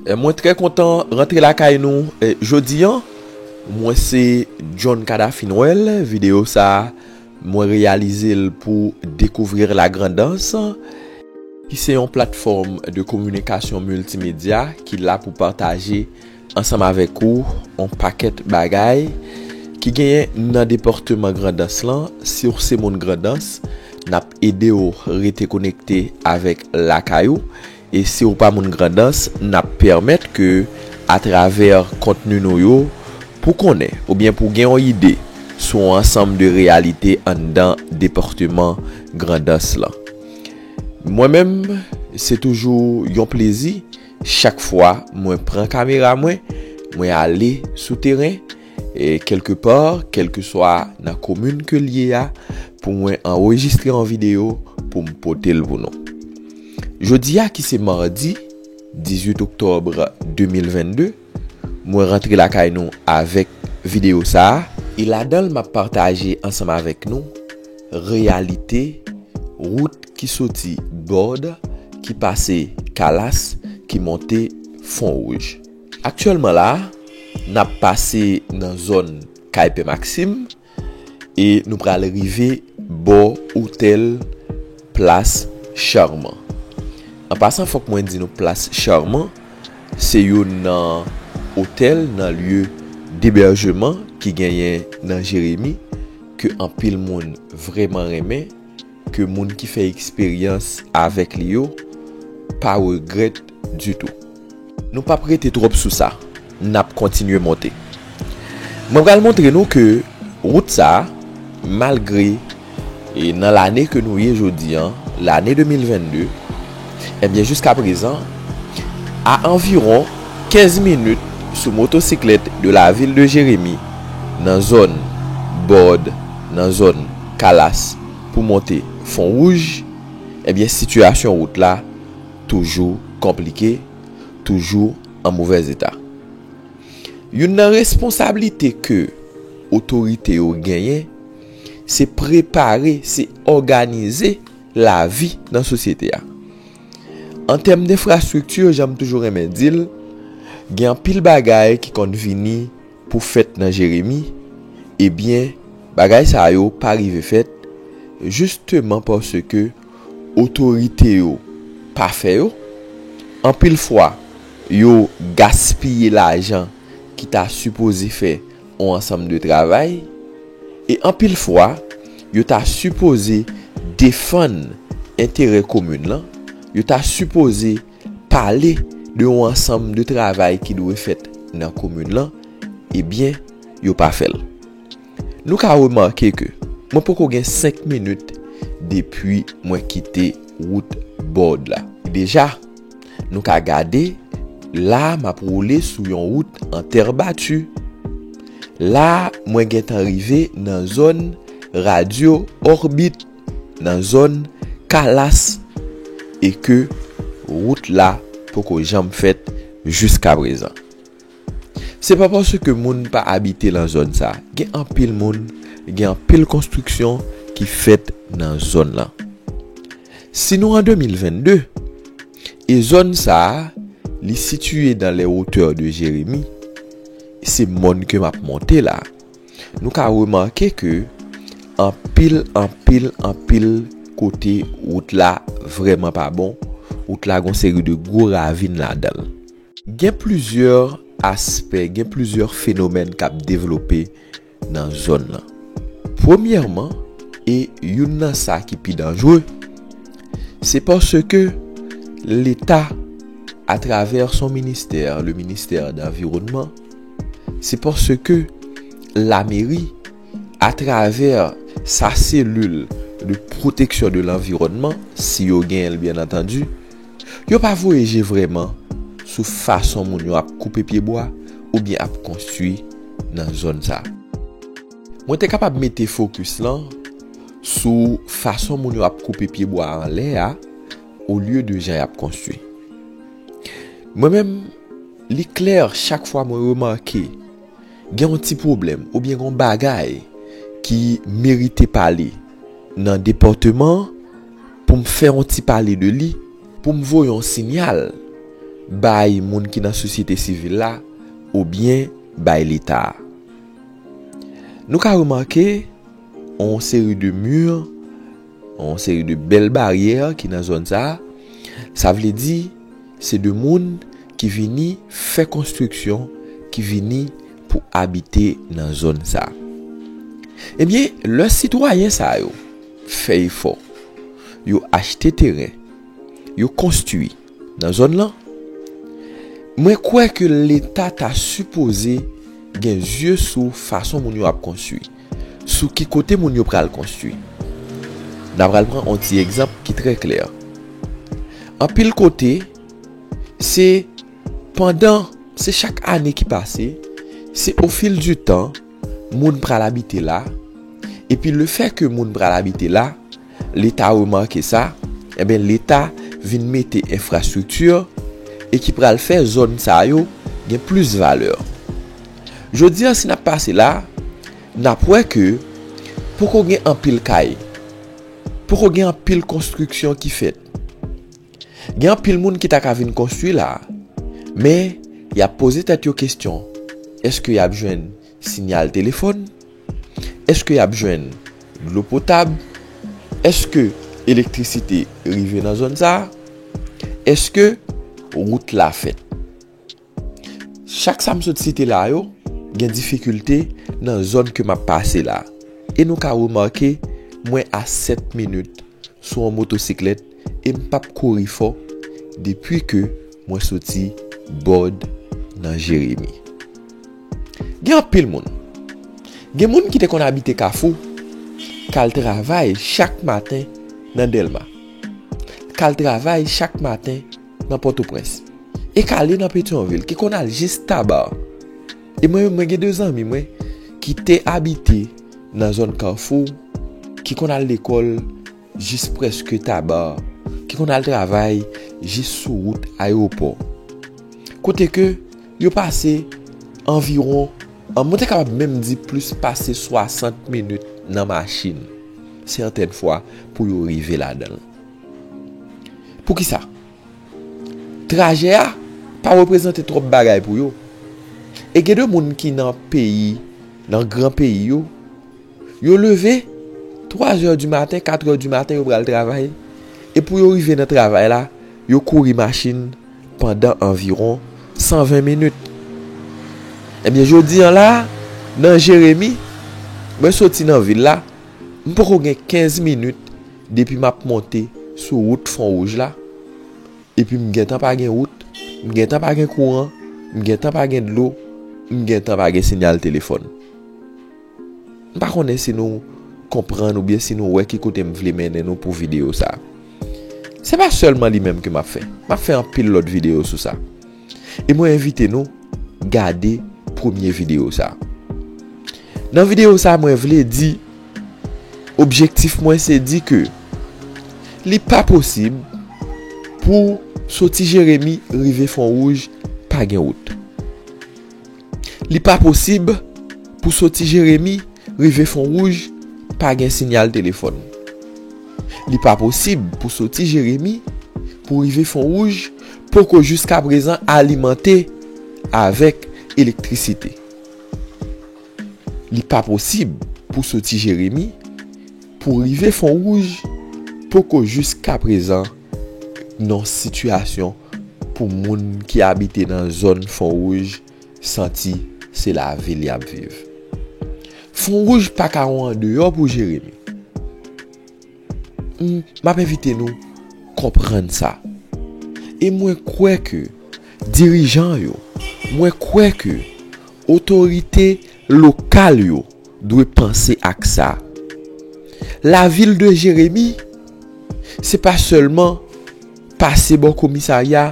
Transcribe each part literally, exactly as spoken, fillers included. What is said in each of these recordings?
E mwen trè kontan rantre lakay nou, e, jodi an. Mwen se John Kadafy Noël. Videyo sa a, mwen reyalize l pou Découvrir la Grand'Anse, ki se yon platfòm de kominikasyon miltimedya ki la pou pataje ansanm avèk ou yon pakèt bagay ki genyen nan depatman Grandans lan. Si w se moun Grandans, n ap ede w rete konekte avèk lakay ou. E si w pa moun Grandans, n ap pèmèt ke, atravè kontni nou yo, pou konnen oubyen pou gen yon ide sou yon ansanm de reyalite anndan depatman Grandans lan. Mwen menm, se toujou yon plezi chak fwa mwen pran kamera mwen, mwen ale sou teren, e kèlkepa, kèlkeswa nan komin ke l ye a, pou mwen anrejistre yon videyo pou m pote l pou nou. Jodi a ki se madi dizuit oktòb de mil vennde, mwen rantre lakay nou avèk videyo sa a, e ladan l m ap pataje ansanm avèk nou reyalite wout ki soti Bòd, ki pase Kalas, ki monte Fon Wouj. Aktyèlman la, n ap pase nan zòn Kay Pè Maksim e nou pral rive bò otèl Plas Charman. An pasan, fòk mwen di nou Plas Charman se youn nan otèl, nan lye debèjman ki genyen nan Jeremi, ke anpil moun vrèman renmen, ke moun ki fè eksperyans avèk li yo pa regrèt ditou. Nou p ap rete twòp sou sa, n ap kontinye monte. Mwen pral montre nou ke wout sa a, malgre e nan lane ke nou ye jodi an, lane de mil vennde, ebyen, jiska prezan, a anviwon kenz minit sou motosiklèt de la vil de Jeremi, nan zòn Bòd, nan zòn Kalas, pou monte Fon Wouj, ebyen, sitiyasyon wout la toujou konplike, toujou an movèz eta. Youn nan responsablite ke otorite yo genyen, se prepare, se òganize lavi nan sosyete a. An tèm denfrastrikti, jan m toujou renmen di l, gen anpil bagay ki konn vini pou fèt nan Jeremi, ebyen, bagay sa yo pa rive fèt, jisteman paske otorite yo pa fè yo. Anpil fwa, yo gaspiye lajan ki ta sipoze fè yon ansanm de travay, e anpil fwa, yo ta sipoze defann enterè komin lan, yo ta sipoze pale de yon ansanm de travay ki dwe fèt nan komin lan, ebyen, yo pa fè l. Nou ka remake ke mwen poko gen senk minit depi mwen kite wout Bòd la. Deja, nou ka gade, la m ap woule sou yon wout an tè bati. La, mwen gentan rive nan zòn Radyo Òbit, nan zòn Kalas, e ke wout la poko janm fèt jiska prezan. Se pa paske moun pa abite nan zòn sa. Gen anpil moun, gen anpil konstriksyon ki fèt nan zòn lan. Si nou an de mil vennde, e zòn sa a, li sitiye dans les hauteurs de Jérémie, se mòn ke m ap monte la. Nou ka remake ke anpil, anpil, anpil kote wout la vrèman pa bon. Wout la gon seri de gwo ravin ladan l. Gen plizyè aspè, gen plizyè fenomèn k ap devlope nan zòn lan. Premyèman, e youn nan sa ki pi danjre, se paske Leta, atravè son ministè, le ministè danviwònman, se paske lameri, atravè sa selil de pwoteksyon de lanviwònman, si yo genyen l, byen antandi, yo pa voye je vrèman sou fason moun yo ap koupe pyebwa oubyen ap konstwi nan zòn sa. Mwen te kapab mete fokis lan sou fason moun yo ap koupe pyebwa anlè a, olye de jan y ap konstwi. Mwen menm, li klè, chak fwa mwen remake gen yon ti pwoblèm oubyen gen yon bagay ki merite pale nan depatman an, pou m fè yon ti pale de li, pou m voye yon siyal, bay moun ki nan sosyete sivil la oubyen bay Leta a. Nou ka remake yon seri de mi, yon seri de bèl baryè ki nan zòn sa a. Sa vle di, se de moun ki vini fè konstriksyon, ki vini pou abite nan zòn sa a. Ebyen, lè sitwayen sa yo fè efò, yo achte teren, yo konstwi nan zòn lan, mwen kwè ke Leta ta sipoze gen zye sou fason moun yo ap konstwi, sou ki kote moun yo pral konstwi. N a pral pran yon ti egzanp ki trè klè. Anpil kote, se pandan, se chak ane ki pase, se au fil du temps, moun pral abite la, epi lefè ke moun pral abite la, Leta remake sa, enben, Leta vin mete enfrastrikti e ki pral fè zòn sa yo gen plis valè. Jodi a, si n ap pase la, n ap wè ke poko gen anpil kay, poko gen anpil konstriksyon ki fèt. Gen anpil moun ki ta ka vin konstwi la, men y ap poze tèt yo kesyon, èske y ap jwenn sinyal telefòn? Èske y ap jwenn dlo potab? Èske elektrisite rive nan zòn sa a? Èske wout la fèt? Chak sa m sot site la yo, gen difikilte nan zòn ke m ap pase la. E nou ka remake, mwen a sèt minit sou yon motosiklèt e m p ap kouri fò depi ke mwen soti Bòd nan Jeremi. Gen anpil moun. Gen moun ki te konn abite Kafou, k al travay chak maten nan Dèlma, k al travay chak maten nan Pòtoprens, e k ale nan Petyonvil, ki konn al jis Taba. E mwen menm, mwen gen de zanmi mwen ki te abite nan zòn Kafou, ki konn al lekòl jis prèske Taba, ki konn al travay jis sou wout ayewopò. Kote ke yo pase anviwon, an, mwen te kapab menm di plis pase swasant minit nan machin, sètèn fwa, pou yo rive ladan l. Poukisa? Trajè a pa reprezante twòp bagay pou yo. E gen de moun ki nan peyi, nan gran peyi yo, yo leve twa zè di maten, kat è di maten, yo pral travay. E pou yo rive nan travay la, yo kouri machin pandan anviwon san ven minit. Ebyen, jodi a la, nan Jeremi, mwen soti nan vil la, m poko gen kenz minit depi m ap monte sou wout Fon Wouj la, epi m gentan pa gen wout, m gentan pa gen kouran, m gentan pa gen dlo, m gentan pa gen sinyal telefòn. M pa konnen si nou konprann oubyen si nou wè ki kote m vle mennen nou pou videyo sa. Se pa sèlman li menm ke m ap fè. M ap fè anpil lòt videyo sou sa. E mwen envite nou gade premye videyo sa. Nan videyo sa, mwen vle di, objektif mwen se di ke li pa posib pou soti Jeremi rive Fon Wouj pa gen wout. Li pa posib pou soti Jeremi rive Fon Wouj pa gen sinyal telefòn. Li pa posib pou soti Jeremi pou rive Fon Wouj poko jiskaprezan alimante avèk elektrisite. Li pa posib pou soti Jeremi pou rive Fon Wouj poko jiskaprezan nan sitiyasyon pou moun ki abite nan zòn Fon Wouj santi se lavil y ap viv. Fon Wouj pa ka yon andeyò pou Jeremi. M, m ap envite nou konprann sa. E mwen kwè ke dirijan yo, mwen kwè ke otorite lokal yo dwe panse ak sa. Lavil de Jeremi, se pa sèlman pase bò komisarya,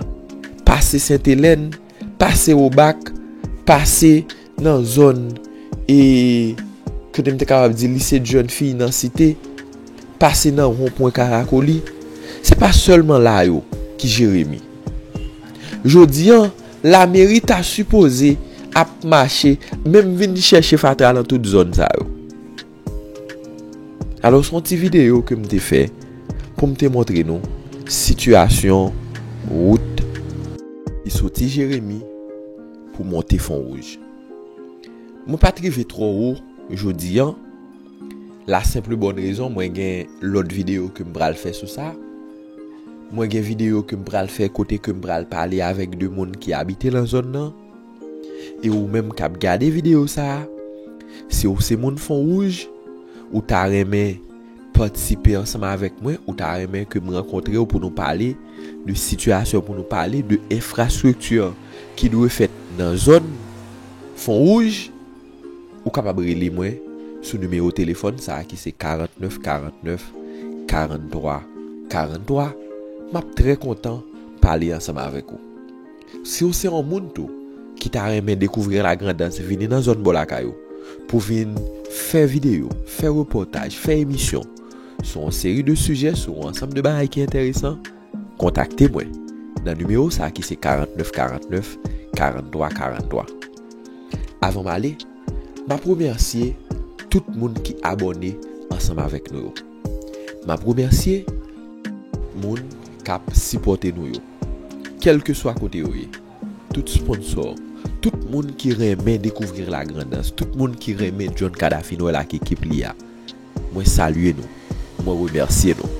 pase Sentelèn, pase Wobak, pase nan zòn, e, kote m te kapab di lise de jèn fi nan Site, pase nan wonpwen Karakoli. Se pa sèlman la yo ki Jeremi. Jodi a, lameri ta sipoze ap mache, menm vin chèche fatra nan tout zòn sa yo. Alò, se yon ti videyo ke m te fè pou m te montre nou sitiyasyon wout. Soti Jeremi pou monte Fon Wouj. Mwen pa t rive twò wo jodi an. La senp bòn rezon, mwen gen lòt videyo ke m pral fè sou sa. Mwen gen videyo ke m pral fè kote ke m pral pale avèk de moun ki abite nan zòn nan. E ou menm k ap gade videyo sa a, si ou se moun Fon Wouj, ou ta renmen patisipe ansanm avèk mwen, ou ta renmen ke m rankontre w pou nou pale de sitiyasyon, pou nou pale de enfrastrikti ki dwe fèt nan zòn Fon Wouj, ou kapab rele mwen sou nimewo telefòn sa a ki se karant nèf karant nèf karant twa karant twa. M ap trè kontan pale ansanm avèk ou. Si w se yon moun tou ki ta renmen dekouvri Lagrandans, vini nan zòn bò lakay ou pou vin fè videyo, fè repòtaj, fè emisyon sou yon seri de sijè, sou yon ansanm de bagay ki enteresan, kontakte mwen nan nimewo sa a ki se karant nèf karant nèf karant twa karant twa. Avan m ale, m ap remèsye tout moun ki abòne ansanm avèk nou yo. M ap remèsye moun k ap sipòte nou yo, kèlkeswa kote yo ye. Tout sponsò, tout moun ki renmen dekouvri Lagrandans, tout moun ki renmen John Cadafy Noël ak ekip li a, mwen salye nou, mwen remèsye nou.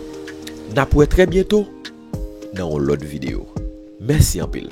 N ap wè trè byento nan yon lòt videyo. Mèsi anpil.